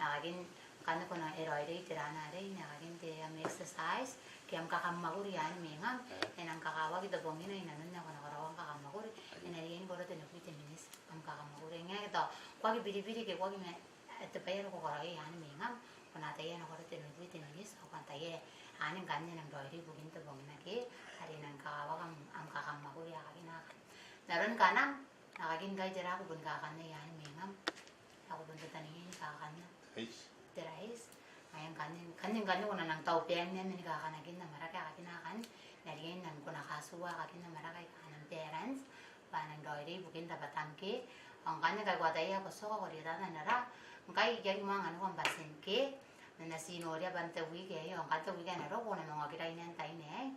N na kakin, ngkanne ko na e raoiroi te rana arei, n na kakin te am exercise, ke am kakamwakuri anne mingam, e nang kakawaki te bongina inanon ae ko na karaoa am kakamwakuri, e na riai ni koro tenibwi te miniti am kakamwakuri. Ngaia ke tao, ko aki biribiri ke ko aki ma, e, te bwai are ko karaoia anne mingam, ko na ataia e na koro tenibwi te miniti, ao ko na ataia anne ngkanne e nang raoiroi ibukin te bongina ke, are e nang kakawaki am, am kakamwakuri ae kakinaki. N aron kanam, n na kakin ngkai tera ae ko bon kakanna iai anne mingam. Ae ko bon tantaningii ni kakanna. Rice. Te rice. Ngaia ngkanne, ngkanne, ngkanne ko na nang tau bwaan naba ni kakanakin amwarake ae kakinaki anne. N na riai n nang ko na katua ae kakin amwarake aika a nang balance. Bwa a nang raoiroi ibukin rabwatam ke. Ao ngkanne ngkai ko ataia ko tioka ko rietata n rara. Ngkai I aki moa anganiko am batin ke. N na ti noria bwa n te wiki aei. Ao ngkanne te wiki ae na roko ko na manga okira n aei n tainna aei.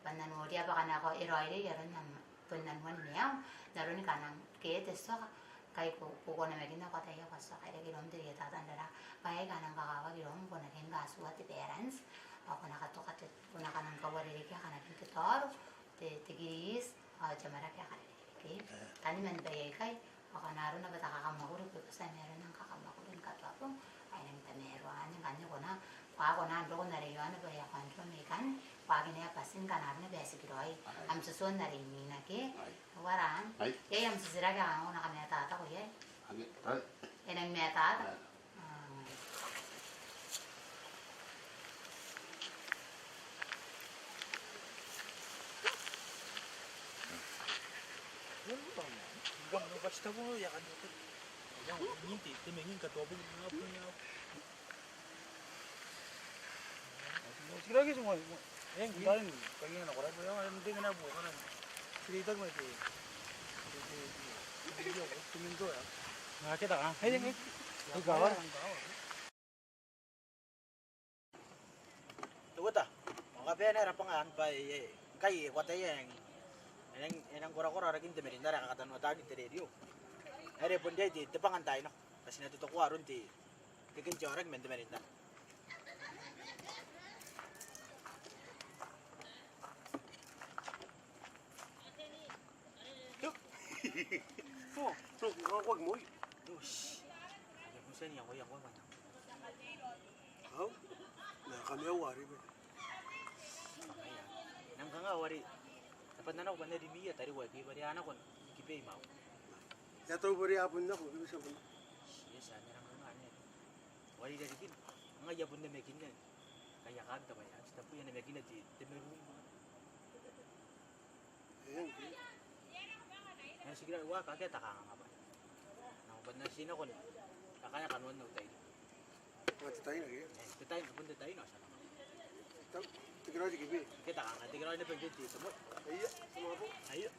Bwa N na noria bwa ngkana ko e raoiroi aron am bon nanuan maium, n aron kanam ke te tioka, kai ko, ko, ko namakinna ko ataia ko tioka, e reke iroum te rietata n rara, bwa aei ae nang kakawaki iroum, ko na riai ni katua te balance, ao ko na katoka te, ko na kanang kauarerekea kanakin te taoro, te, te kiriti, ao te amwarake ae karerekea. Ke? Ngkanne man bwai aikai, ao ngkana arona bwa te kakamwakuri, ko, ko tia n aron am kakamwakuri ni katoa bong, ao e nang tamaroa anne, ngkanne ko na, ko a, ko na n roko n are iaona bwa e a control mai ikanne, ko aki naba bati ngkana arona bwa e tikiraoi. Ai. Am tutuo n are imwina ke. Ai. Uara. Ai. Iai am titiraki ae ko na kamatata ko iai. Ake, ai. E nang matata. Ai. Te uota, ao kabaea naba ara bong anne bwa e, e, ngkai e, ko ataia e nang, e nang, e nang korakora aron te marine are e kakatanoataki n te rerio. Are bon riai te, te bong n taai nako. Bwa ti na totokoa aron te, te kekei aoraki man te marine. Nang kanga wari. Tapa nana ko bane rimia tari wai ki bari ana kon ki bei mau. Ia tau bari a bon nako ki bisa bon. Ia sa nang kanga ne. Wari rarikin. Ngaia bon namakinna. Kaia kan taba ia. Tabu ia namakinna te, te meru. Eng. Nang tikiraoi, uaa, kakea te kanganga bwa nang bon nang ti nako n akea kanoan au taina. Ao te taina ke? Eng, te taina, bon te taina, ao ti a nako. Te, te Ke ta kanga te keraoi naba ngke te tamo. Aio. Aio.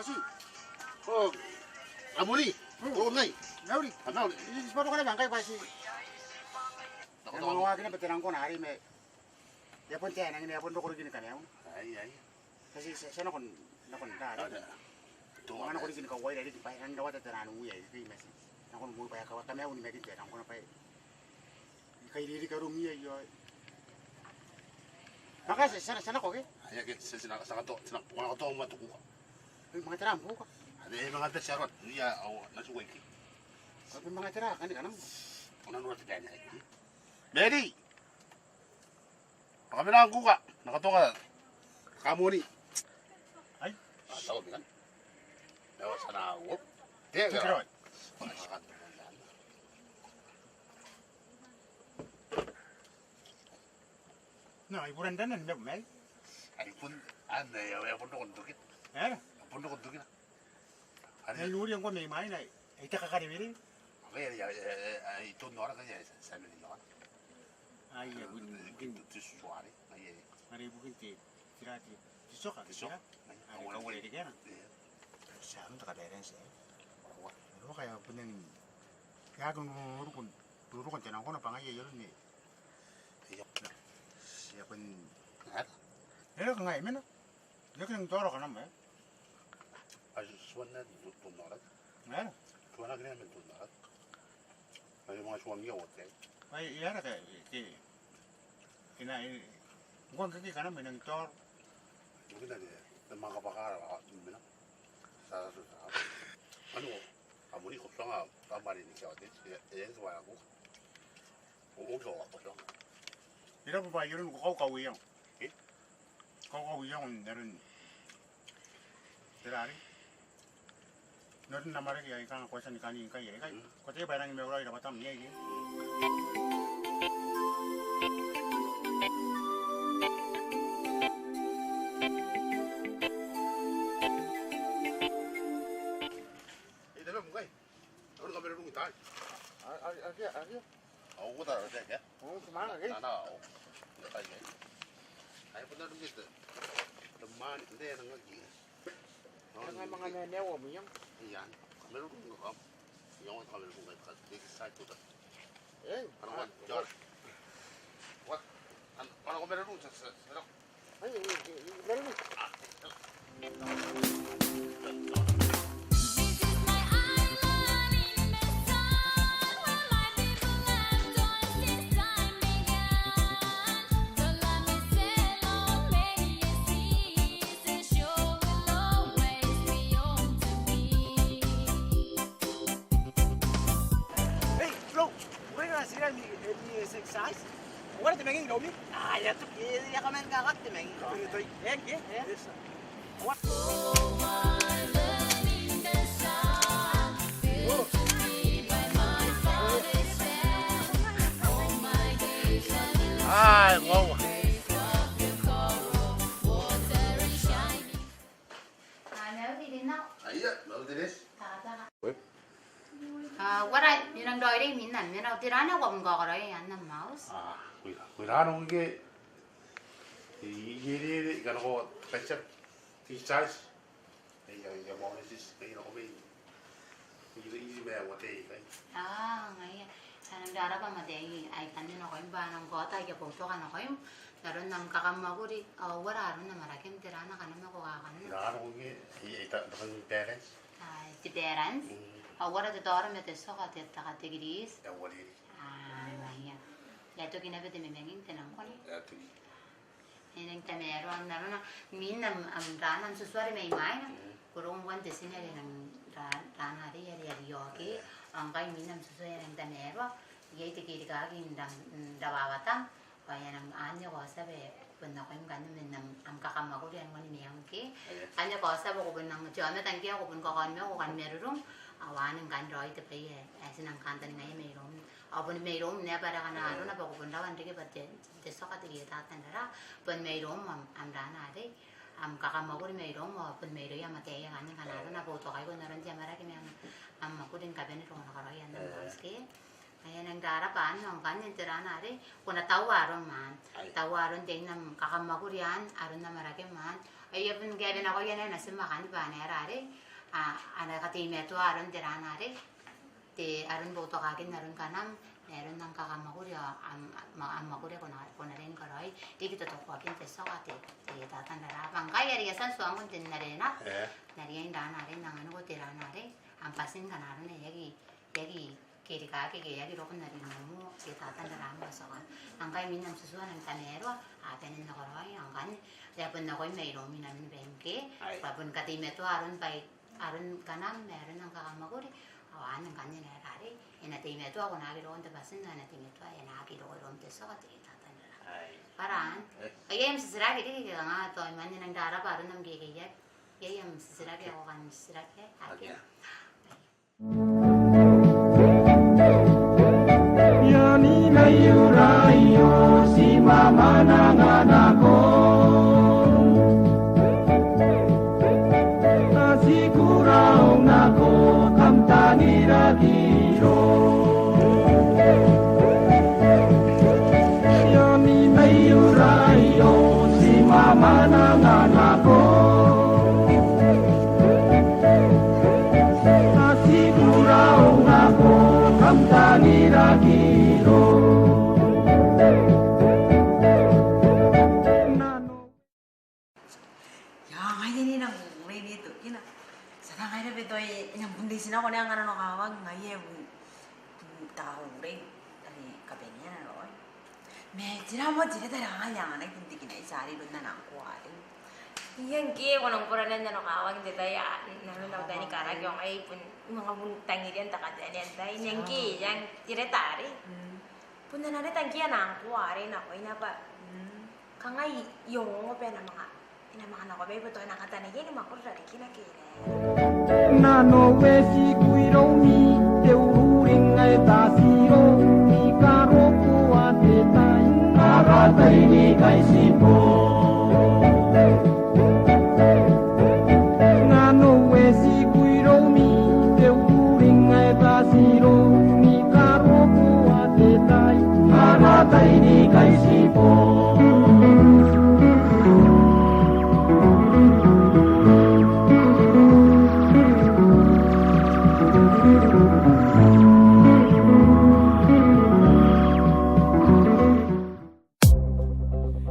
Ati. O, Amoni. Mm. O, ngai. Mauri. A, mauri. I, i, bwa ko na manga bati. Nako, e, nako. Manga waakina bwa te nang kona are ma e a bon te nang, e a bon roko riki ni kamaun. Ai, ai. Ti, ti, ti a nako, nako n tare. Ao te, te, manga nako riki ni kauaira riki bwa e nang rawata te nang uia riki ma ti. Nako n moi bwa e a kawa kamaun ni makin te nang kona bwa e I kairiri karongia io. Manga ti, ti a nako ke? Aia ke, ti, ti na, ti na kato, ti na, ti na kato ma te kuka. Ai manga tera am kuka? Ane manga te ti a rot, ia, ao, na tuai ke. Ao manga tera, kani kanam. Ko na nora te bwai ae. Mary! Manga mena n kuka, na katoka. Kamoni. Ai? A, tao minan. Nao ti na uo. Te keraoi. Nao, I buran tana ni mea mai. Ai bon, an, e, e, bon roko n tokina. E? Bon roko n tokina. Are. Nao, I noria ngkoa mai mai nai. Ai te kakare were. Ai, ai, ai, ai, ai, ton nora kai, ai, sa, sa mene nora. Ai, ai, bukin, bukin. Te, te suare, ai, ai. Are bukin te, tera te, te soka, te soka. Ai, ai, ai, ai, ai, ai, ai. Ti a aron te kaberense, e. Ua. Ua, kai a bunen. Ia, kun, kun, kun, kun, kun, te nang kona bwa ngaia, ia, ne. Ia. Ia, kun. Ia. E, ngai, mena. Ia, kun, toro kanam, e. Ai, tuan na, tu, tu, nora. E? Tuan na, kun, men, tu, nora. Ai, manga tuangia uote. Ai, e ara ke, ke, ke na, e, ngkoa ngke ke kanam e nang tor. Ngke na te, te manga bakara, a, tu mena. Sa, sa, sa, sa. Ano, a moni ko tuanga, a mari ni kia te, e, e, e, tuanga ko. O, o, ko, ko tuanga. Ira bwa, ira ko, ko, ko, ia. E? Ko, ko, ia, on, daron. Tera are? N aron amwarake aika ko a tia ni kani ngkai aikai. Mm. Ko ataia bwa e rangi ni mauri rabatam iai. E tabe mukai. Aron kamerarung i taai. A, a, a, a, a. Au ko tara te ke? Au ko manga ke? Na, na, au. Ai, ai. Ai, bon aron ke te, te mani, te nang aki. Nang manga ne, ne, au miang. Ian, kamerarung ko kam. Ian, kamerarung ko kam. Te ke sai ko ta. E? Ano, a, jor. What? Ano, ano kamerarung sa, sa, sa. Hey, Flo, ko na tira ni, ni exercise? Ko na te manging iroumi? A, I a toki, I a kaman kakak te manging. Ko na te, e, e, e. Yes, sir. What? Ai, ngoa. A, mauri, Rinao. Aia, mauri, Denise. Taka, taka. Oi. A, uara, I nang raoiroi imwin am mena, tera ana uabwi n kaokoro i aan am auti? A, uira, uira nako ngke. I, i, i, i, I kanakoa kaitian. Te charge. Aia, aia, moa, Denise, aia, nako mai. Iri, iri ma uotai ikai. A, ngaia. Ti a nang rarabwa ma ataei aikanne nakoim bwa a nang kaota aia boutoka nakoim n aron am kakamwakuri, ao uara aron amwarakem, tera ana kanam ae ko kakanna? Tera ana kanam, e, e, ta, ta, kan balance. A, te balance. Mm. Ao uara te taoro ma te tioka, te taka, te grease. E, uarereke. A, ngaia. E a toki naba te memenging, te nang kona. E a toki. E nang tamaroa n arona, imwin am, am, raana n tutuare mai mwaina. Mm. Ko roko ngkoa n te tinera e nang ra-, raana arei are e a rioki. Aia. Ao ngkai imwin am tutua e nang tamaroa. Iai te kerikaki n ra-, n rawawata. Bwa e a nang anne ko a tia bwa ko bon nakoim ngkanne man am, am kakamwakuri anne ngkanne meang ke. Anne ko a tia bwa ko bon nang te aomata ngke ko bon kakaonimaki, ko kan marurung. Ao anne ngkanne raoi te bwai ae ti nang kantaningaia mairoum. Ao bon mairoum naba are ngkana arona bwa ko bon rawa n reke bwa te, te tioka te rietata n rara. Bon mairoum am, am rana arei. Am kakamwakuri mairoum ao bon mairouia am ataei ngkanne ngkana arona boutokaiko n aron te amwarake ma am, am mwakuri ni kabane roko n nakoraoi anne am auti ke. Ai e nang rarabwa anne ao ngkanne n te rana arei, ko na taua arom maan. Taua aron tein am kakamwakuri maan, aron amwarakem maan. Ai e bon kaewe nakoia naba natim akanne bwa a na aera arei, a, a na kateimatoa aron te rana arei. Te aron boutokakin aron kanam, ma aron am kakamwakuri ao am, am, am mwakuri ko na, ko na riai ni karaoi. Riki totokoakin te tioka te, te rietata n rara. Bwa ngkai are I a tia n tuangko n te n arena. N arei n rana arei, n anganiko te rana arei. Am bwati ngkana arona e aki, e aki kerikaaki ke e aki roko n aron te rietata n rara ma tioka. Ngkai imwin am tutua nang tamaroa, a bane n nakoraoi, ngkanne. E a bon nakoim mairoumi namin baim ke. Bwa bon kateimatoa aron bwai, aron kanam, ma aron am kakamwakuri. Ao anne ngkanne n aera arei. E na teimatoa ko na aki roko n te bwati, e na teimatoa e na aki roko iroum te tioka te rietata n rara. Bwa raan. Ai am titiraki riki ke kanga tao imwain e nang rarabwa aron am kekeiaki. Ai am titiraki ko kan titiraki. Akea. Iai naba aio ti mamananga nako. A ti kuraoi nako, kam tangiraki roo. Iai naba aio ti mamananga nako. A ti kuraoi nako, kam tangiraki roo. Ia, ngaia anne nang kukurei n tokina. Ti a tangira bwa e nang bon reitinako naba nanokawaki ngaia e bon, bon takakukurei are kabaneana raoi. Ma tera moa te reta are kanga e anganaki bon te kinai tia arei iroun ana ngkoa arei? Ia ngke ko nang kora naba nanokawaki n te tai ae nanona au tai ni karaki ao ngai bon, manga bon tangiria n te katenean tai. Ia ngke, ia te reta arei. Bon ana reta ngke ana ngkoa arei nakoina bwa. Kanga I ongo bwa e na manga, e na manga nako bwa e bo tao e na kataneiai ni mwakuri rarikina ke. Nano we ti kuiroumi te ururing ae tatiro, ni karokoa te tai, ara tai ni kaitibo. Nano we ti kuiroumi te ururing ae tatiro, ni karokoa te tai, ara tai ni kaitibo.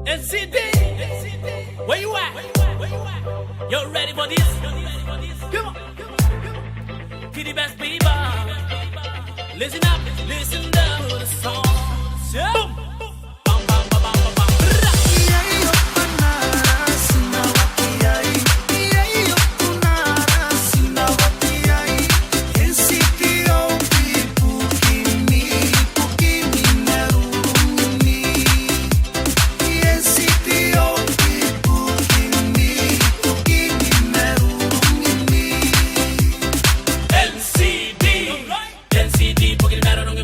N C D, where you at? You ready for this? Come on. To the best people. Listen up, listen down to the song. Boom. Bam, bam, bam, bam, bam, bam. N C D, N C D, poki ni marurung